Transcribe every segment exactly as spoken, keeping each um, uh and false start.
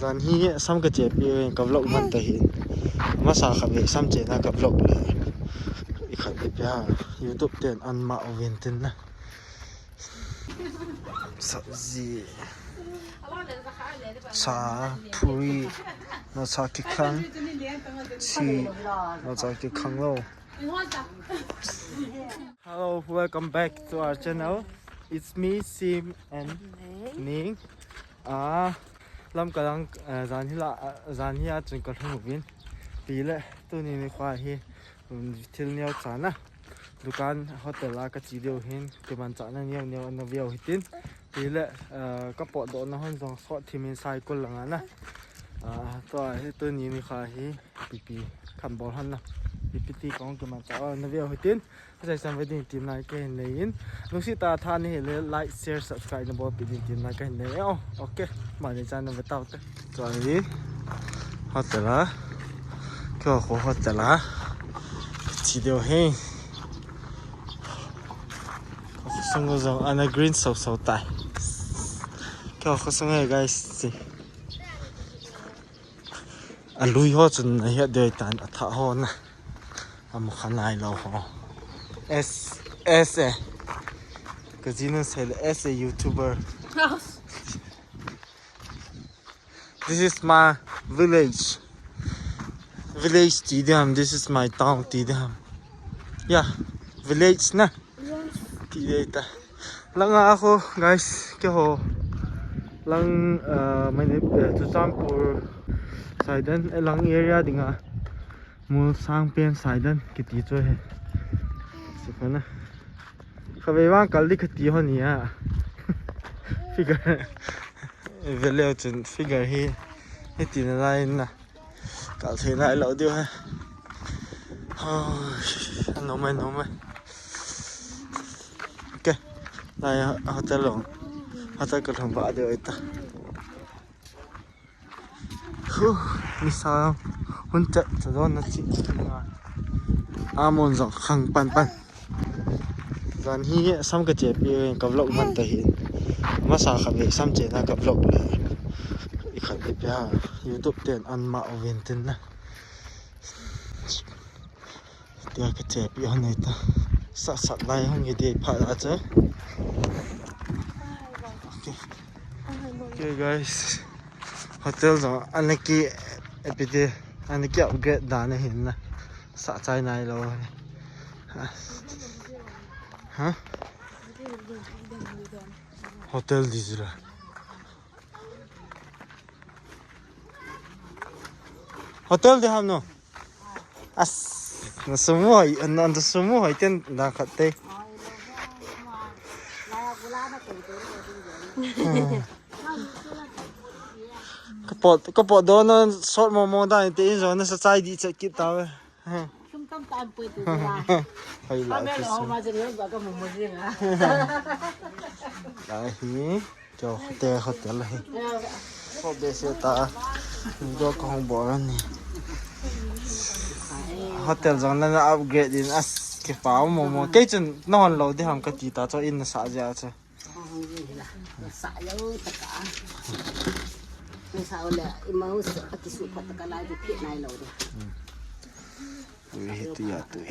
Jan hi sam ka chepi ka vlog man ta hin. Masa kha ve sam chena ka vlog le. I khat le pia YouTube ten an ma ovin tin na. Sabji. Cha, puri, macha kikhang, chi, macha kikhang lo. Hello, welcome back to our channel. It's me, Sim, and Ning. Ah, lam kalang, eh, jan hi la, eh, jan hi a chun ka lhung uvin. Tile, tuni nikho hi, um, thil neo chana. Dukan hotel a ka chi diu hin, kimanchahna neo neo ana veu hitin. Tile, eh, ka potdohna hon jong sot thim in cycle langa na. Ah, tua hi tuni nikho hi, pipi kan bol hon na. Pipi ti kong kimanchah ana veu hitin. Sai sam ve ding tim nai ka hin nei in. Lungset tah a tha nahi le like, share, subscribe na bolpi ding tim nai ka hin nei. Oh, okay. Mani chan na ve tau te. Tua hi hotel a. Keiho hotel a. Chi diu hi. Khosung jong ana green so so tai. Keiho khosung hi guys. Chi. A lui ho chun a hiat dei tan a thah ho na. A mu kha nai lo ho. As, as a. Ka jinu sei le as a YouTuber. This is my village. Village ti diam. This is my town ti diam. Yeah, village na. Yes. Ti dei ta. Langa ho, guys, keiho. Lang, uh, Mani-, uh, Churachandpur side dan, eh, lang area dinga. Mulsang pen side dan, kiti chu hi. Sipana. Kha ve vang kal di kati ho nia. Figure. Ve leu chun figure hi. Hiti na lai na. Kal thei nai lo diu he. Hoi, a nom e, nom e. Okay. Lai hotel long. Hotel ka long ba diu ita. Hu, nisa hun chat cha don na chi. Amun jong khang pan pan. Jan hi sam ka chepi ka vlog man ta hin. Masa kha ve sam chena ka vlog le. I khat le pia YouTube ten an ma ovin tin na. Tia ka chepi hon nei ta. Sa sat lai hon nge dei pha la cha. Okay. Okay guys. Hotel jong ana ki epite ana ki upgrade dan ahin na. Sa chai nai lo. Ha? Hotel dizila. Hotel di ham no? As, na sumu hoi, na, na sumu hoi ten da khat te. Ka pot, ka potdohna sot momo dan te in jong na sa chai di chet kit ta ve. Sum tam tam poi tu la. Hai la. Ka mel ho ma jeng ba ka mo mo jeng a. Lai hi. Keiho te hotel hi. Ho be se ta. Video ka hung bol ni. Hotel jong na upgrade in as kipa momo. Kei chun na hon lo di ham kati ta chu in na sa jia chu. Sa yo ta ka. Sa le i ma hu sa ki su pa ta ka lai di phi nai lo di. Tui hi tui a tui.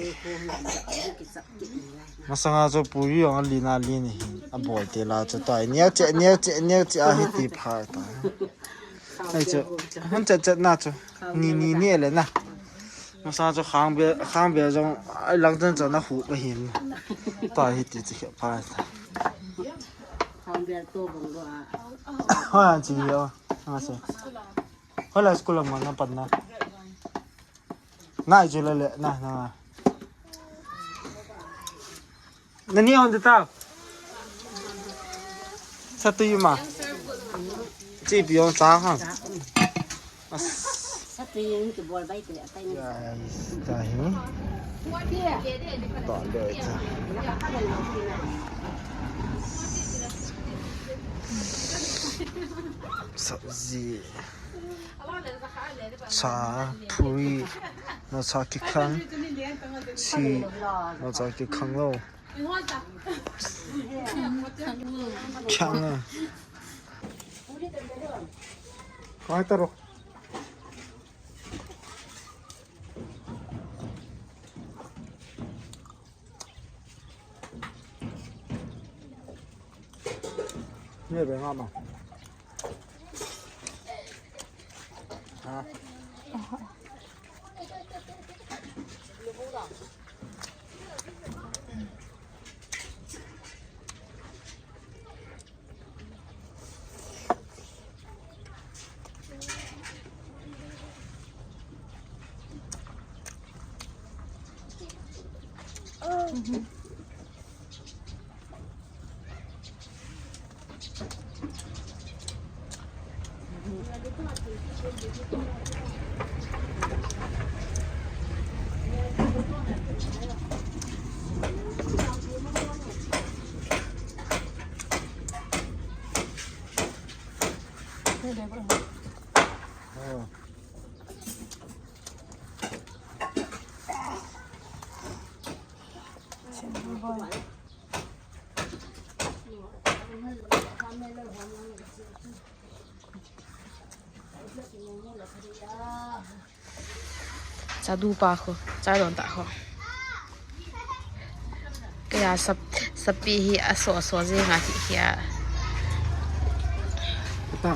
Masanga chu puri jong a lin a lin hi. A boi te la chu tai. Neo che, neo che, neo che a hi ti pha ta. Ai chu. Hun chet chet na chu. Ni, ni, ni le na. Masanga chu khang be, khang be jong ai lang chen chen na hu ka hin. Tai hi ti chu khe pha ta. Khang be to bang lo a. Ha, chi yo. Ha, se. Hoilai school a man na pan na. Nai chu le le, na, na. Nani hon de tao. Sa tu yu ma. Chi pi yong sa ha. As. Sa tu yu ki bol bai te atai ni. Guys, ta hi. Ton de cha. Sabji. Cha, puri, macha kikhang, chi, macha kikhang lo. Khang a. Kahita ro. Ni be nga ma. Ha. Cha du pa khu, cha don ta khu. Kaya sap, sapi hi aso, aso je nga hi hi a. Ta.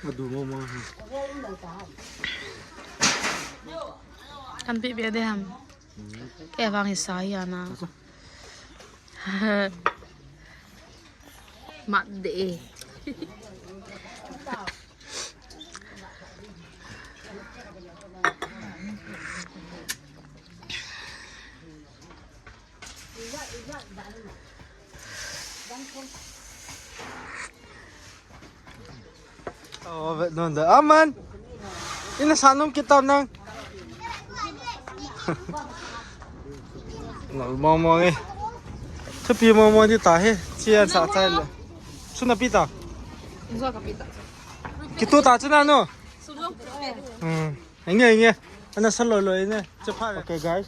Adu mo mo. Kan pi bia de ham. Kei vang hi sa hi ana. Mat de. Oh, vet non da. Aman. Ina sa nom kitab nang. Nal mo mo nge. Thupi mo mo di ta he. Chian sa chai le. Suna pi ta. Zo ka pi ta. Kitu ta chuna no. Hmm. Nge, nge. Ana sa loi loi ne. Che pha. Okay, guys.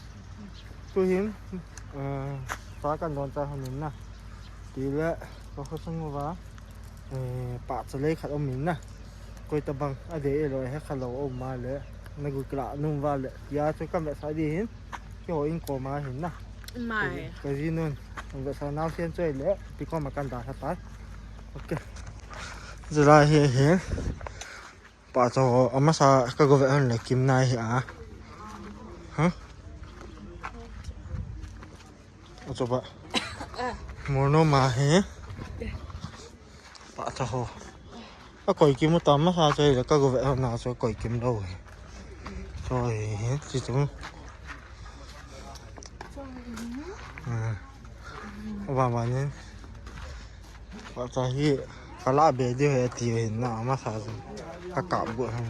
Tu hin, eh, pa kan don cha hon in na. Ti le, ko kho sang va. Eh, pa cha lei khat om in na. Koi ta bang, a de e loi he kha lo om ma le. Na gu kla num va le. Ya chu kam ve sa di hin. Ki ho in ko ma hin na. Mai. Ka ji nun. Ve sa nau sian choi le. Pi ko ma kan da sa ta. Okay. Jira he he. Pa cho amasa ka go ve hon le kim nai hi a. Ha? A cho pa. Mono ma he. Pa cho ho. A koi kim ta amasa cho le ka go ve hon na cho koi kim lo he. Cho he he chi chung. Ah. Ba ma ni. Ba cha hi ka la be di he ti he na ma sa. Ka ka bu han.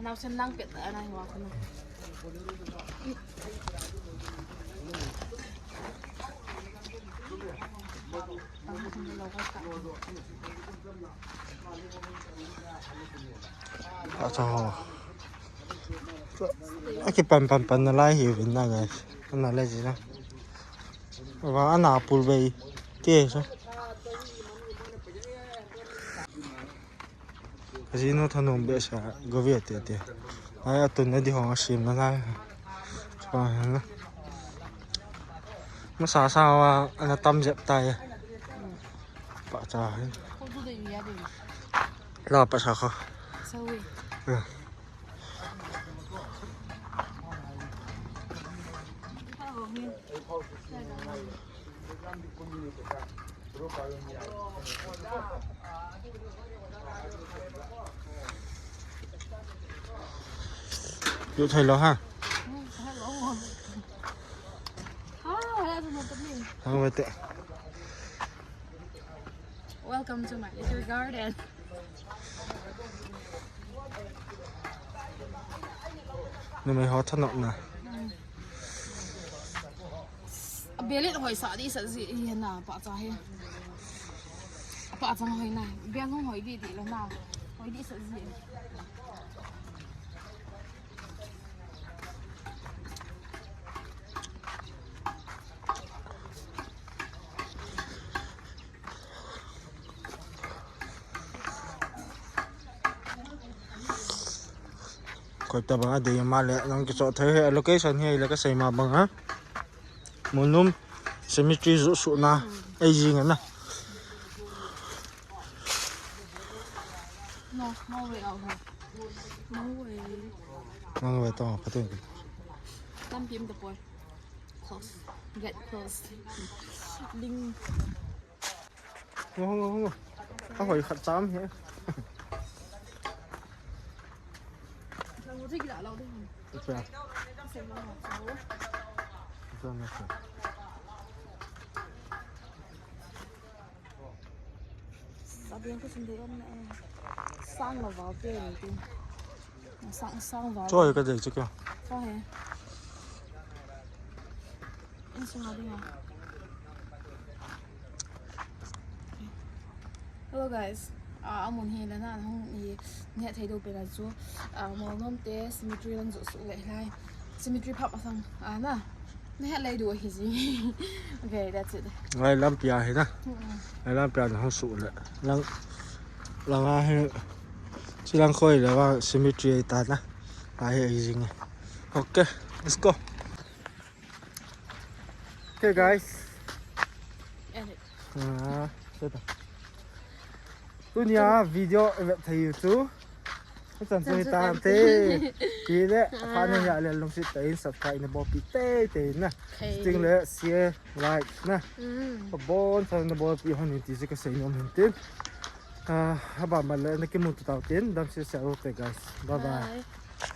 Nau sen lang pet ana hi wa ko na. Acha ho. Aki pan pan pan na lai hi vin na guys. Ana le ji na. Wa ana pul bei. Ti so. Jinu thanom behseh a, gove tete. Ai, atun na di hong a sim na lai. Chua hin na. Masa sa wa, ana tam jep tai. Pa cha hin. La pa sa kho. Sawi. Ya. Yu thei lo ha. Welcome to my little garden. Numei ho thanopna. A belet hoi sa di sa ji hi na pa cha he. Pa cha hoi na. Bel hoi di di la na. Hoi di sa ji. Koi ta banga dei ma le, nang kichoh thei he, location hi le kasei ma banga. Molnom cemetery joh suhna, ei jing ana. No, no way out here. No way. Nang we to, patun. Lampi um the boy. Close. Get close. Ling. Ngo, ngo, ngo. Ka hoi khat cham he. Ka hoi khat cham he. Ka hoi khat cham he. Sa biang ko sum de om na e. Sang lo val te ni tin. Sang, sang val. Choi ka dei chu kya? Choi he. In sung a ding a. Hello guys. Ah, amun hi la na hung i ne thei do pe la chu. Ah, Molnom te cemetery lan joh suh le lai. Cemetery pha pa sang. Ah, na. Na het lei du hi ji. Okay, that's it. Lai lampi a hi na. Mm-mm. Lai lampi a na hung suh le. Lang, lang a hi. Chi lang khoi le wa cemetery ta na. Lai hi jing. Okay, let's go. Okay, guys. Edit. Ah, seta. Tunia video vet thei u chu. Chan chu hi tam te. Ti le, pha ne ya le lungset tah in subscribe na bolpi tei tei na. Okay. Sting le share, like na. Mm. Ka bon sa na bolpi hon in ti si ka sei nom hin tin. Ah, haba ma le na kimu tu tau tin. Dam si sa ro te guys. Bye bye. Bye.